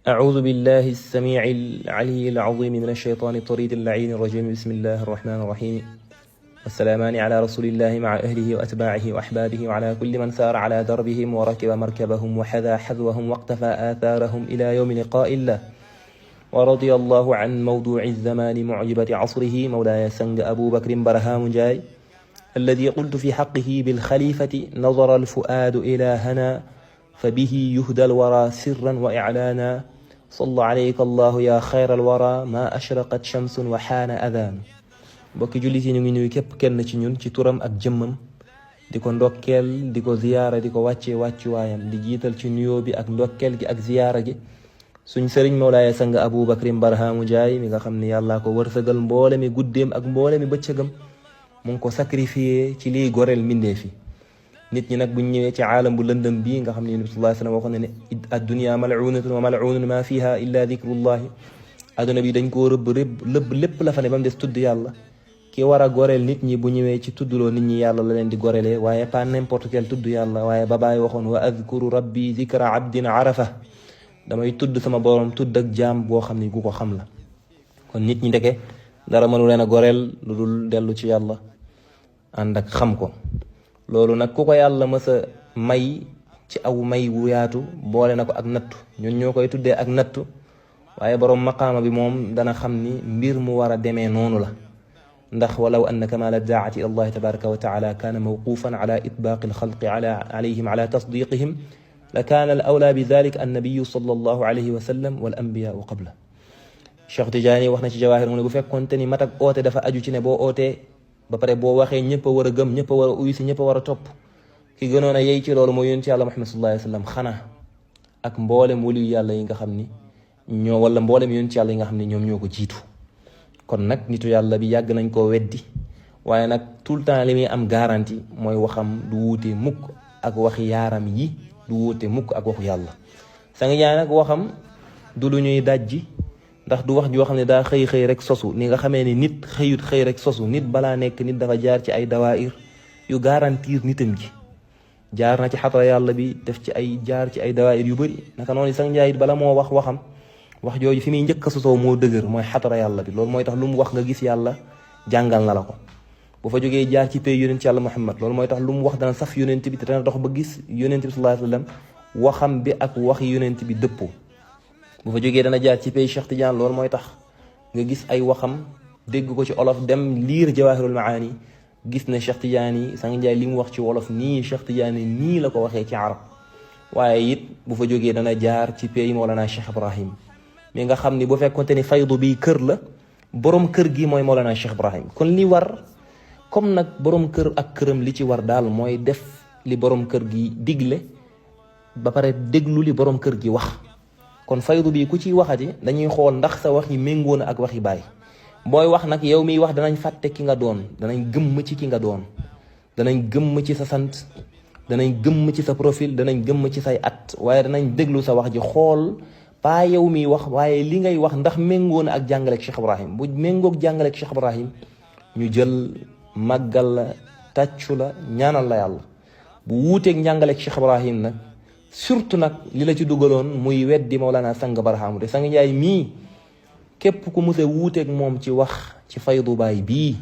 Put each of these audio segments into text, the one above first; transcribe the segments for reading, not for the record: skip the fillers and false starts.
أعوذ بالله السميع العلي العظيم من الشيطان الطريد اللعين الرجيم. بسم الله الرحمن الرحيم، والسلامان على رسول الله مع أهله وأتباعه وأحبابه وعلى كل من سار على دربهم وركب مركبهم وحذا حذوهم واقتفى آثارهم إلى يوم لقاء الله. ورضي الله عن موضوع الزمان معجبة عصره مولاي سنگ أبو بكر برهام جاي، الذي قلت في حقه بالخليفة نظر الفؤاد إلى هنا فبه يهدى الورى سرا وإعلانا. صلى عليك الله يا خير الورى ما أشرقت شمس وحان أذان. bokki jullit yi ñu ngi nuyu képp kenn ci ñun ci turam ak jëmmam, di ko ndokkeel di ko ziyaara di ko wàccee wàccuwaayam, di jiital ci nuyoo bi ak ndokkeel gi ak ziyaara gi suñ sëriñ Mawlaaya sang Abu Bakrin Barhaamu Jaay mi nga xam ne yàllaa ko wërsëgal mboole mi guddeem ak mboole mi bëccëgam, mu ngi ko sacrifié ci liy goreel mbindeef yi. nit ñi nag buñ ñëwee ci aalam bu lëndëm bii nga xam ne Nabi sallallahu alayhi wa sallam waxoon na ne ad-dunya mal'unatun wa mal'unun ma fiha illa dhikrullahi. adduna bi dañ koo rëbb lépp la fa ne ba mu des tudd yàlla. ki war a goreel nit ñi bu ñëwee ci tuddloo nit ñi yàlla la leen di gorelee, waaye pas n'importe quel tudd yàlla, waaye ba baay waxoon wa adkuru rabbi zikra abdin arafa, damay tudd sama borom tudd ak jaam boo xam ne gu ko xam la. kon nit ñi ndeke dara mënu leen a goreel lu dul dellu ci yàlla ànd ak xam ko. loolu nag ku ko yàlla mës a may ci aw may wu yaatu boole na ko ak nattu. ñun ñoo koy tuddee ak nattu, waaye borom maqaama bi moom dana xam ni mbir mu war a demee noonu la. ndax walaw anna kamala daacati ila allahi tabaraka wa taala kaana mawqufan ala itbaaqi alxalqi alayhim ala tasdiqihim la kaana al awla bi dalik annabiyu sallallahu alayhi wa sallam wal anbiyaau qabla. Cheikh Tidiane wax na ci Jawaahir mu ne bu fekkoonte ni mat ak oote dafa aju ci ne boo ootee ba pare boo waxee ñëpp a war a gëm, ñëpp a war a uyu si, ñëpp a war a topp, ki gënoon a yey ci loolu mooy yonent yàlla Muhammad sallallahu alayhi wa sallam, xanaa ak mboolem waliyu yàlla yi nga xam ni ñoo wala mboolem yonent yàlla yi nga xam ne ñoom ñoo ko jiitu. kon nag nitu yàlla bi yàgg nañ koo weddi, waaye nag tout le temps li muy am garantie mooy waxam du wuute mukk ak waxi yaaram yi, du wuute mukk ak waxu yàlla. Sang Njaay nag waxam du lu ñuy dajji, ndax du wax joo xam ne daa xëy rek sosu. ni nga xamee ni nit xëyut xëy rek sosu, nit balaa nekk nit dafa jaar ci ay dawaayir yu garantir nitam gi. jaar na ci xatara yàlla bi def ci ay jaar ci ay dawaayir yu bëri. naka noonu Sang Njaay it bala moo wax waxam, wax jooju fi muy njëkk a sosoo moo dëgër, mooy xatara yàlla bi. loolu mooy tax lu mu wax nga gis yàlla jàngal na la ko. bu fa jógee jaar ci pay yonent ci yàlla Muhammad, loolu mooy tax lu mu wax dana saf yonent bi te dana dox ba gis yonent bi sallallahu alayhi wa sallam waxam bi ak waxi yonent bi dëppoo. bu fa jógee dana jaar ci pay Cheikh Tidiane, loolu mooy tax nga gis ay waxam dégg ko ci olof, dem liir Jawaahirul Maani gis ne Cheikh Tidiane yi Sang Njaay li mu wax ci wolof nii Cheikh Tidiane nii la ko waxee ci arab. waaye it bu fa jógee dana jaar ci pay Mawlana Cheikh Ibrahim mi nga xam ni bu fekkonte ni faydu bi kër la, borom kër gi mooy Mawlana Cheikh Ibrahim. kon li war comme nag borom kër ak këram li ci war daal mooy def li borom kër gi digle ba pare déglu li borom kër gi wax. kon faydu bi ku ciy waxati dañuy xool ndax sa wax yi méngoo na ak waxi baay. booy wax nag yow miy wax danañ fàtte ki nga doon, danañ gëmm ci ki nga doon, danañ gëmm ci sa sant, danañ gëmm ci sa profil, danañ gëmm ci say at, waaye danañ déglu sa wax ji xool paa yow miy wax waaye li ngay wax ndax méngoo na ak jàngaleeg Cheikh Ibrahim. bu méngoog jàngaleeg Cheikh Ibrahim ñu jël màggal la, tàccu la, ñaanal la yàlla. bu wuuteeg njàngaleeg Cheikh Ibrahim nag, surtout nag li la ci dugaloon muy weddi Mawlana Sang Barhaamu. te Sang Njaay mii képp ku muse wuuteeg moom ci wax ci faydu baay bii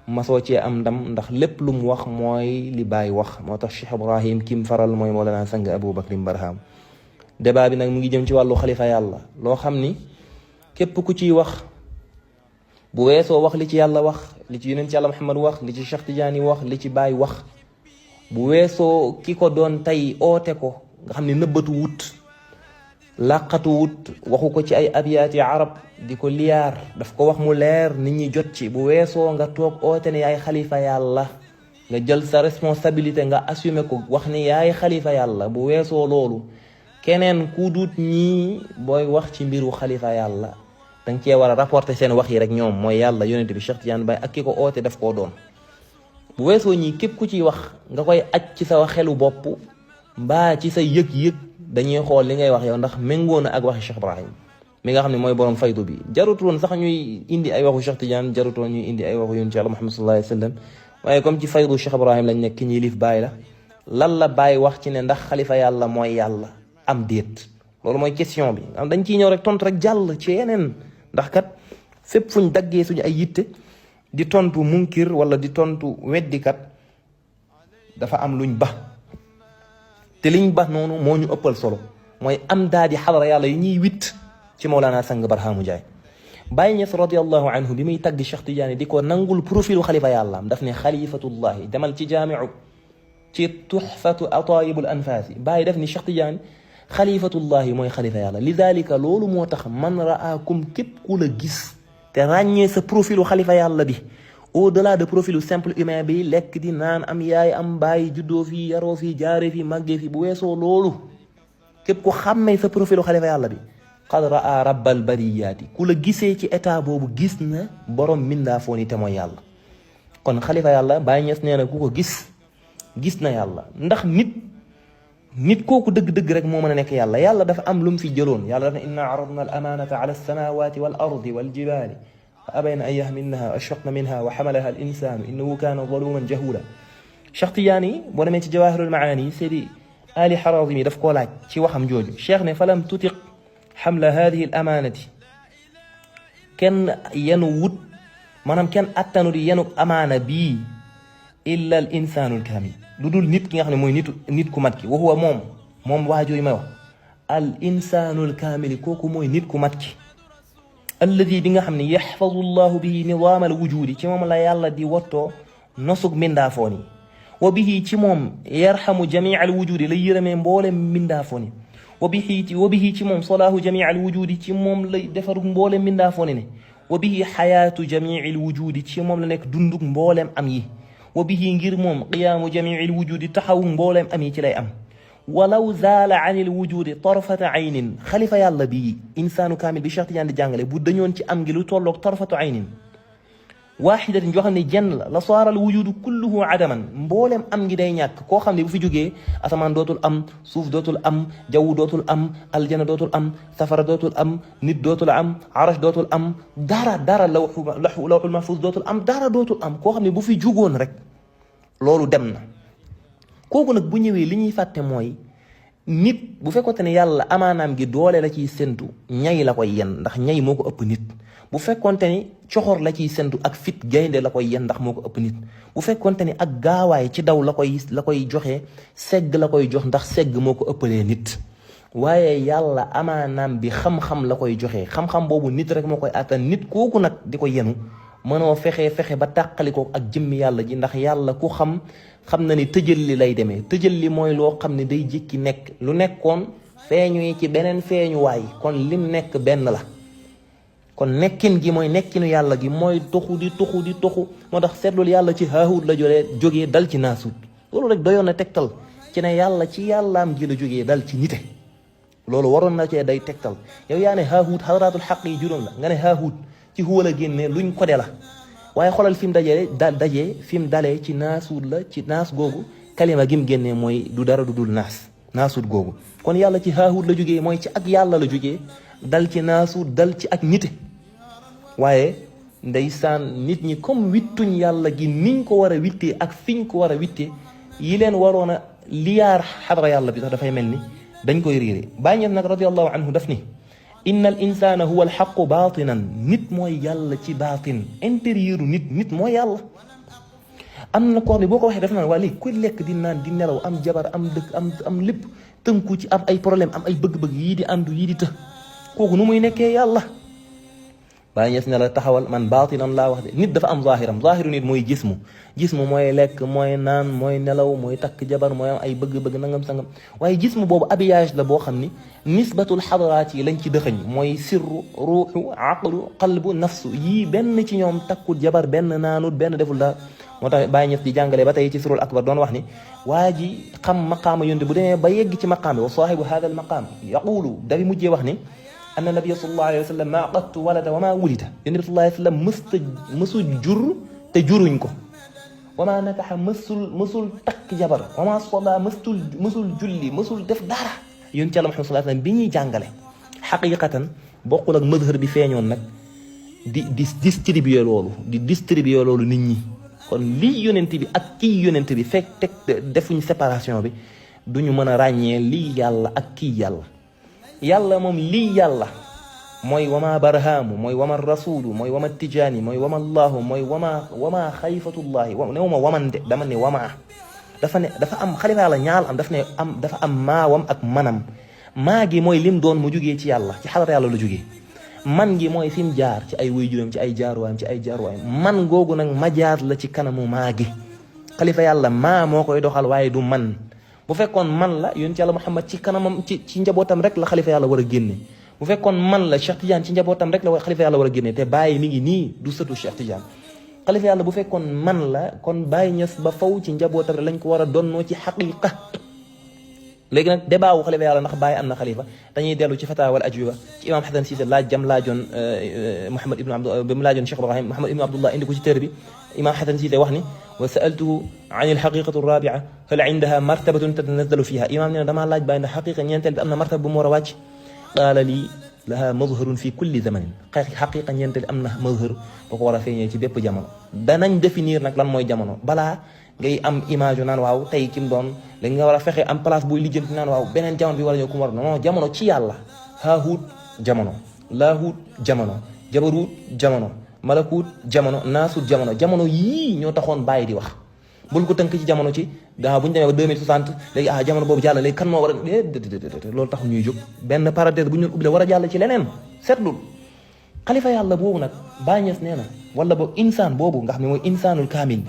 masoo cee am ndam, ndax lépp lu mu wax mooy li baay wax. moo tax Cheikh Ibrahim kim faral mooy Mawlana Sang Abu Bakrin Barhaamu. débat bi nag mu ngi jëm ci wàllu xalifa yàlla, loo xam ni képp ku ciy wax bu weesoo wax li ci yàlla wax, li ci yonent ci yàlla Muhammad wax, li ci Cheikh Tidiane wax, li ci baay wax, bu weesoo ki ko doon tey oote ko nga xam ne nëbbatu wut, làqatu wut, waxu ko ci ay abiyaati arab di ko liyaar, daf ko wax mu leer nit ñi jot ci. bu weesoo nga toog oote ne yaay xalifa yàlla, nga jël sa responsabilité nga assumer ko wax ni yaay xalifa yàlla. bu weesoo loolu keneen ku dut ñii booy wax ci mbiru xalifa yàlla danga cee war a rapporter seen wax yi rek. ñoom mooy yàlla, yonent bi, Cheikh Tidiane Baye ak ki ko oote daf koo doon. bu weesoo ñii képp ku ciy wax nga koy aj ci sa xelu bopp mbaa ci sa yëg-yëg, dañuy xool li ngay wax yow ndax méngoo na ak waxi Cheikh Ibrahim mi nga xam ne mooy borom faydu bi. jarutoon sax ñuy indi ay waxu Cheikh Tidiane, jarutoon ñuy indi ay waxu yonent yàlla Muhammad sallallahu alayhi wa sallam, waaye comme ci faydu Cheikh Ibrahim lañ nekk, ki ñuy lif Baay la. lan la Baay wax ci ne ndax xalifa yàlla mooy yàlla am déet, loolu mooy question bi am dañ ciy ñëw rek tontu rek jàll ci yeneen ndax kat fépp fuñ daggee suñu ay yitte di tontu munkir wala di tontu weddikat dafa am luñ ba te liñ ba noonu moo ñu ëppal solo mooy am daadi xadara yàlla yi ñuy witt ci Mawlana Sang Barhamu Njaay Baye Niass radiyallahu anhu bi muy tagg Cheikh Tidiane di ko nangul profilu xalifa yàlla am daf ne xalifatullahi demal ci jaamiu ci tuxfatu ataayibul anfaasi Baye def ni Cheikh Tidiane xalifatullahi mooy xalifa yàlla lidalika loolu moo tax man raakum képp ku la gis te ràññee sa profilu xalifa yàlla bi au delà de profilu simple humain bi lekk di naan am yaay am baay juddoo fii yaroo fii jaaree fii màggee fii bu weesoo loolu képp ku xàmmee sa profilu xalifa yàlla bi qad raa rabbal bariyaati ku la gisee ci état boobu gis na borom mindaa foon yi te mooy yàlla kon xalifa yàlla Baye Niass nee na ku ko gis na yàlla ndax nit kooku dëgg-dëgg rek moo mën a nekk yàlla yàlla dafa am lu mu fi jëloon yàlla dafa ne inna aradna al amanata ala alsamawati wal ardi wal jibali fa abayna an yahmilnaha wa ashfaqna minha wa xamalaha al insanu innahu kana zaluman jahula Cheikh Tidiane boo demee ci jawahirul maani Seydi Ali Harazimi daf koo laaj ci waxam jooju Cheikh ne falam tutiq xamla hadihi al amanati kenn yenu wut maanaam kenn attanu di yenu amaana bii illa al insanu al kamil lu dul nit ki nga xam ne mooy nit ku mat ki wa huwa moom waajooyu may wax al insanu al kamil kooku mooy nit ku mat ki alladi bi nga xam ne yaxfadu llahu bihi nidaam al wujudi ci moom la yàlla di wattoo nosug mindaafoon yi wa bihi ci moom yarxamu jamii al wujudi lay yërëmee mboolem mindaafoon yi wa bihi ci moom solaahu jamii al wujudi ci moom lay defarug mboolem mindaafoon yi ne wa bihi xayaatu jamii al wujudi ci moom la nekk dundug mboolem am yi wa bihi ngir moom qiyaamu jamii al wujudi taxawu mboolem am yi ci lay am walaw zaala an il wujudi tarfata aynin xalifa yàlla bii insaanu kaamil bi Cheikh Tidiane di jàngale bu dañoon ci am gi lu tolloog tarfatu aynin waaxidatin joo xam ne jenn la saaral wujudu kulluhu adaman mboolem am ngi day ñàkk koo xam ne bu fi jógee asamaan dootul am suuf dootul am jaww dootul am aljana dootul am safara dootul am nit dootul am arash dootul am dara lawxul mahfuus dootul am dara dootul am koo xam ne bu fi jugoon rek loolu dem na kooku nag bu ñëwee li ñuy fàtte mooy nit bu fekkoonte ne yàlla amaanaam gi doole la ciy séntu ñay la koy yen ndax ñay moo ko ëpp nit bu fekkoonte ni coxor la ciy séntu ak fit gaynde la koy yen ndax moo ko ëpp nit bu fekkoonte ni ak gaawaay ci daw la koy joxe segg la koy jox ndax segg moo ko ëppalee nit waaye yàlla amaanaam bi xam-xam la koy joxe xam-xam boobu nit rek moo koy attan nit kooku nag di ko yenu mënoo fexe ba tàqalikoo ak jëmmi yàlla ji ndax yàlla ku xam na ni tëjël lay demee tëjël li mooy loo xam ne day jékki nekk lu nekkoon feeñu yi ci beneen feeñuwaay kon lim nekk benn la kon nekkin gi mooy nekkinu yàlla gi mooy toxu di toxu moo tax seetlul yàlla ci haahut la jógee dal ci naasut loolu rek doyoon na tegtal ci ne yàlla ci yàllaam gi la jógee dal ci nite loolu waroon na cee day tegtal yow yaa ne haahut xadaraatul xaq yi juróom la nga ne haahut ci huwa la génne luñ ko de la waaye xoolal fi mu dajee fi mu dalee ci naasuut la ci naas googu kalima gi mu génnee mooy du dara du dul naasuut googu kon yàlla ci haahut la jógee mooy ci ak yàlla la jógee dal ci naasuut dal ci ak nite waaye ndeysaan nit ñi comme wittuñ yàlla gi niñ ko war a wittee ak fiñ ko war a wittee yi leen waroon a liyaar xadra yàlla bi sax dafay mel ni dañ koy réere Baay Ñas nag radiyallahu anhu daf ni inna al insana huwa alxaqu baatinan nit mooy yàlla ci baatin intérieur nit mooy yàlla am na ko xam ne boo ko waxee def naan waa léegi kuy lekk di naan di nelaw am jabar am dëkk am lépp tënku ci am ay problème am ay bëgg-bëgg yii di àndu yii di të kooku nu muy nekkee yàlla Baay Ñas ne la taxawal man baatinan laa wax de nit dafa am zaahiru nit mooy jismu mooy lekk mooy naan mooy nelaw mooy takk jabar mooy am ay bëgg-bëgg nangam sangam waaye jismu boobu habillage la boo xam ni nisbatul xadaraat yi lañ ci dëxëñ mooy sirru ruuxu aqlu qalbu nafsu yii benn ci ñoom takkut jabar benn naanut benn deful dara moo tax Baay Ñas di jàngale ba tey ci surul akbar doon wax ni waa ji xam maqaama yonte bu demee ba yegg ci maqaam bi wa saahibu hada al maqaam yaqulu dafi mujjee wax ni anna nabiyya sallallahu alayhi wa sallam maa qattu walada wa maa wulida yonent bi sallallahu alayhi wa sallam mësul jur te juruñ ko wa maa nakaxa mësul takk jabar wa maa sola mësul julli mësul def dara yonent Yàlla Muhammad sallallahu alayhi wa sallam bi ñuy jàngale xaqiqatan bokkul ak mazhar bi feeñoon nag di distribuer loolu nit ñi kon lii yonent bi ak kii yonent bi fekk teg defuñ séparation bi duñu mën a ràññee lii yàlla ak kii yàlla yàlla moom lii yàlla mooy wama barhaamu mooy wama rasulu mooy wama tijaani mooy wama allahu mooy wama xalifatullahi new ma waman de dama ne wama dafa am xalifa yàlla ñaal am dafa am maawam ak manam maa gi mooy lim doon mu jugee ci yàlla ci xadara yàlla la jugee man gi mooy fi mu jaar ci ay waajuram ci ay jaaruwaayam man googu nag majaaz la ci kanamu maa gi xalifa yàlla maa moo koy doxal waaye du man bu fekkoon man la yonent yàlla Muhammad ci kanamam ci njabootam rek la xalifa yàlla war a génne bu fekkoon man la Cheikh Tidiane ci njabootam rek la xalifa yàlla war a génne te bàyyi mi ngi nii du sëtu Cheikh Tidiane xalifa yàlla bu fekkoon man la kon Baye Niass ba faw ci njabootam rek lañ ko war a donnoo ci xaqiqa léegi nag débat wu xalifa yàlla ndax Baye am na xalifa dañuy dellu ci fatawa wal ajwiba ci imam Hasan Cissé laajoon Mouhamed ibn Abdullah ba mu laajoon Cheikh Ibrahim Mouhamed ibn Abdullah indi ko ci téere bi imam Hasan Cissé wax ni wa sa'altuhu an alxaqiqatu rabia hal indaha martabatun tatanazzalu fiha imam nee na damaa laaj Baye ndax xaqiqa ñeenteel bi am na martaba bu mu war a wàcc qaala lii laha mazharun fi kulli zamanin xaqiqa ñeenteel am na mazhar boo ko war a feeñee ci bépp jamono danañ définir nag lan mooy jamono balaa ngay am image yu naan waaw tey kim doon léegi nga war a fexe am place booy lijjanti naan waaw beneen jamono bi war a ñëw ku mu war non jamono ci yàlla haahuut jamono laahuut jamono jabaruut jamono malakuut jamono naasuut jamono yii ñoo taxoon Baye di wax bul ko tënk ci jamono ci daa bu ñu demee ba 2060 léegi jamono boobu jàll léegi kan moo war a loolu taxul ñuy jóg benn parenthèse bu ñu ubbi war a jàll ci leneen seetlul xalifa yàlla boobu nag Baye Niass nee na wala boobu insaan boobu nga xam ne mooy insaanul kaamil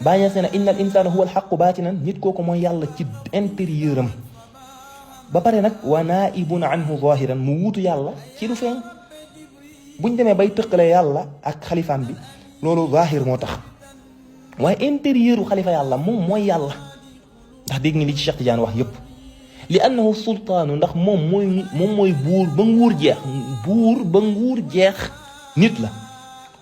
Baye Niass nee na inna al insana huwa al xaqu baatinan nit kooku mooy yàlla ci intérieur am ba pare nag wa naibun anhu zahiran mu wuutu yàlla ci lu feeñ buñ demee bay tëqale yàlla ak xalifaam bi loolu zahir moo tax waaye intérieur u xalifa yàlla moom mooy yàlla ndax dégg nga li ci Cheikh Tidiane wax yëpp li annahu sultaanu ndax moom mooy buur ba nguur jeex nit la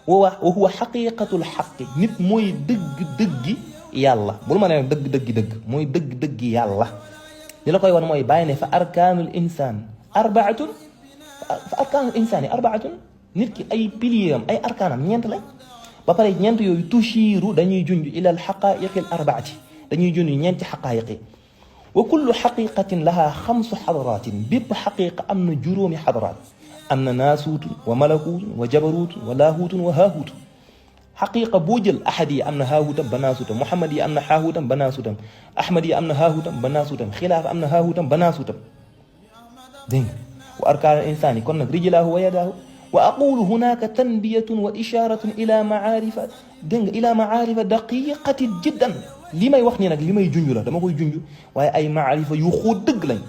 wa huwa xaqiqatul xaqi nit mooy dëgg-dëggi yàlla bul ma ne dëgg mooy dëgg-dëggi yàlla li la koy wan mooy bàyyi ne fa arkaanul insaan arbaatun nit ki ay pilier am ay arkaanam ñeent lañ ba pare ñeent yooyu tushiiru dañuy junj ila al xaqaiqi al arbaati dañuy junj ñeenti xaqaayiqi wa kullu xaqiqatin laha xamsu xadaraatin bépp xaqiqa am na juróomi xadaraat am na naasuutun wa malakuutun wa jabaruutun wa laahuutun wa haahuutun xaqiqa boo jël ahad yi am na haahuutam ba naasuutam muhammad yi am na haahuutam ba naasuutam ahmad yi am na haahuutam ba naasuutam xilaafa am na haahuutam ba naasuutam dégg nga wa arkaanul insaani kon nag rijlaahu wa yadaahu wa aqulu hunaka tanbiyatun wa isharatun ila maarifa dégg nga ila maarifa daqiqatin jiddan li may wax nii nag li may junj la dama koy junj waaye ay maarifa yu xóot dëgg lañ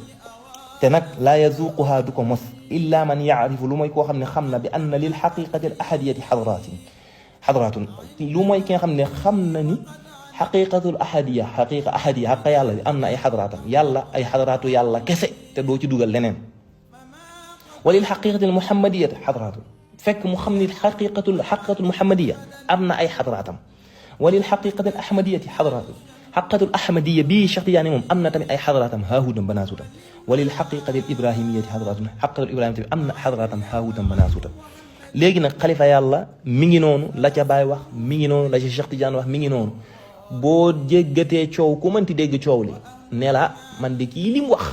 te nag laa yazuquha du ko mos illa man yaarifu lu mooy koo xam ne xam na bi anna lil xaqiqati al ahadiyati xadratun lu mooy ki nga xam ne xam na ni xaqiqatul ahadiya xaqa yàlla bi am na ay xadraatam yàlla ay xadraatu yàlla kese te doo ci dugal leneen walil xaqiqatil muhammadiyati xadraatun fekk mu xam ni xaqiqatul muhammadiya am na ay xadraatam walil xaqiqatil ahmadiyati xadraatun xaqiqatul ahmadiya bii Cheikh Tidiane moom am na tamit ay xadraatam haahuutam ba naasuutam walil xaqiqatil ibrahimiyati xadraatun xaqiqatul ibrahim tamit am na xadraatam haahuutam ba naasuutam léegi nag xalifa yàlla mi ngi noonu la ca Baye wax mi ngi noonu la ca Cheikh Tidiane wax mi ngi noonu boo jéggatee coow ku mënti dégg coow li ne la man de kii li mu wax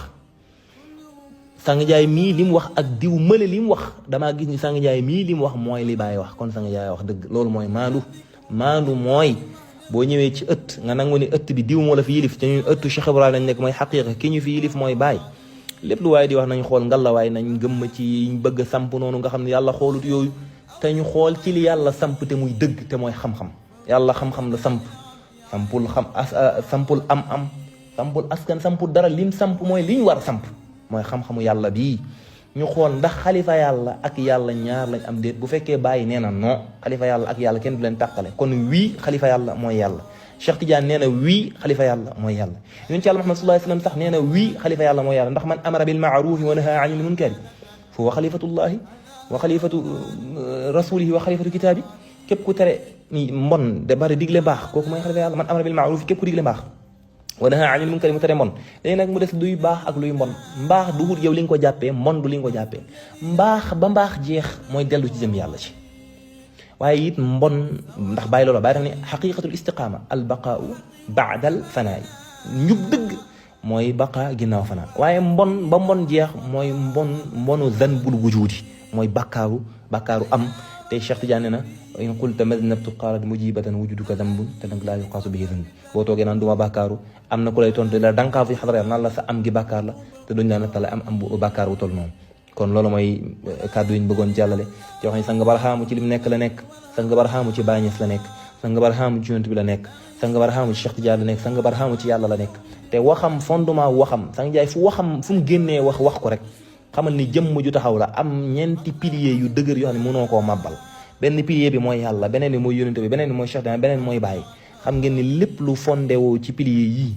Sang Ndiaye mii li mu wax ak diw mële li mu wax damaa gis ni Sang Ndiaye mii li mu wax mooy li Baye wax kon Sang Ndiaye wax dëgg loolu mooy maandu mooy boo ñëwee ci ëtt nga nangu ni ëtt bi diw moo la fi yilif te ñun ëttu Cheikh Ibrahima lañ nekk mooy xaqiqa ki ñu fi yilif mooy Baye lépp lu waaye di wax nañ xool ngallaawaay nañ gëmm ci bëgg a samp noonu nga xam ne yàlla xoolut yooyu te ñu xool ci li yàlla samp te muy dëgg te mooy xam-xam yàlla xam-xam la sampul am sampul askan sampul dara lim samp mooy li ñu war a samp mooy xam-xamu yàlla bii ñu xool ndax xalifa yàlla ak yàlla ñaar lañ am déet bu fekkee Baye nee na non xalifa yàlla ak yàlla kenn du leen tàqale kon wii xalifa yàlla mooy yàlla Cheikh Tidiane nee na wii xalifa yàlla mooy yàlla yonent yàlla Muhammad sallallahu alayhi wasallam sax nee na wii xalifa yàlla mooy yàlla ndax man amara bil ma'rufi wa naha anil munkari fa huwa xalifatullahi wa xalifatu rasulihi wa xalifatu kitaabi képp ku tere ni mbon de bari digle mbaax kooku mooy xalifa yàlla man amara bil ma'rufi képp ku digle mbaax wa naha anil munkari mu tere mbon léegi nag mu des luy baax ak luy mbon mbaax du wut yow li nga ko jàppee mbon du li nga ko jàppee mbaax ba mbaax jeex mooy dellu ci jëm yàlla ci waaye it mbon ndax bàyyi loola bàyyi tax ne xaqiqatul istiqaama al baqaau baada al fanaayi njub dëgg mooy baqa ginnaaw fanaan waaye mbon ba mbon jeex mooy mbonu zanbul wujudi mooy bakkaaru am te Cheikh Tidiane na in qulta madnabtu qaalat mujibatan wujuduka dambun te nag laa yuqaasu bihi zanbi boo toogee naan duma bàkkaaru am na ku lay tontu la dankaa fi xadara naan la sa am gi bàkkaar la te duñ la nattale am bu bàkkaar bu tol noonu kon loolu mooy kàddu yi ñu bëggoon jàllale ci wax ni sang barxaamu ci lim nekk la nekk sang barxaamu ci Baay Ñas la nekk sang barxaamu ci yonent bi la nekk sang barxaamu ci Cheikh Tidiane la nekk sang barxaamu ci yàlla la nekk te waxam fondement waxam sang jaay fu mu génnee wax ko rek xamal ni jëmm ju taxaw la am ñeenti piliers yu dëgër yoo xam ne mënoo koo màbbal benn pilier bi mooy yàlla beneen bi mooy yonent bi beneen bi mooy Cheikh Tidiane beneen mooy Baay xam ngeen ni lépp lu fondé woo ci pilier yii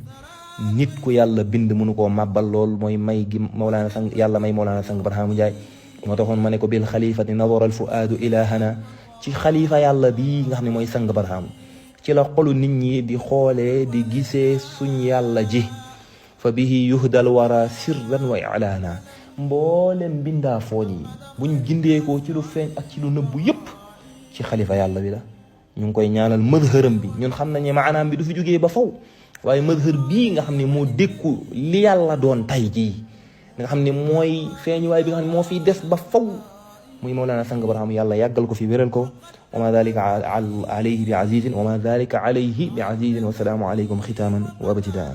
nit ku yàlla bind mënu koo màbbal lool mooy may gi Mawlana sang yàlla may Mawlana sang Barhaamu Njaay moo taxoon ma ne ko bil xalifati nadara al fuaadu ilahana ci xalifa yàlla bii nga xam ne mooy sang Barhaamu ci la xolu nit ñi di xoolee di gisee suñ yàlla ji fa bihi yuhdal wara sirran wa ilaana mboolem bindaa foon yi buñ gindeekoo ci lu feeñ ak ci lu nëbbu yëpp ci xalifa yàlla bi la ñu ngi koy ñaanal madhëram bi ñun xam nañu maanaam bi du fi jógee ba faw waaye madhër bii nga xam ne moo dékku li yàlla doon tay jii nga xam ne mooy feeñuwaay bi nga xam ne moo fiy des ba faw muy Mawlana sang Barhaamu yàlla yàggal ko fi wéral ko wa ma dalika alayhi bi azizin wa ma dalika alayhi bi azizin wa salaamu alaykum xitaaman wa abtidaan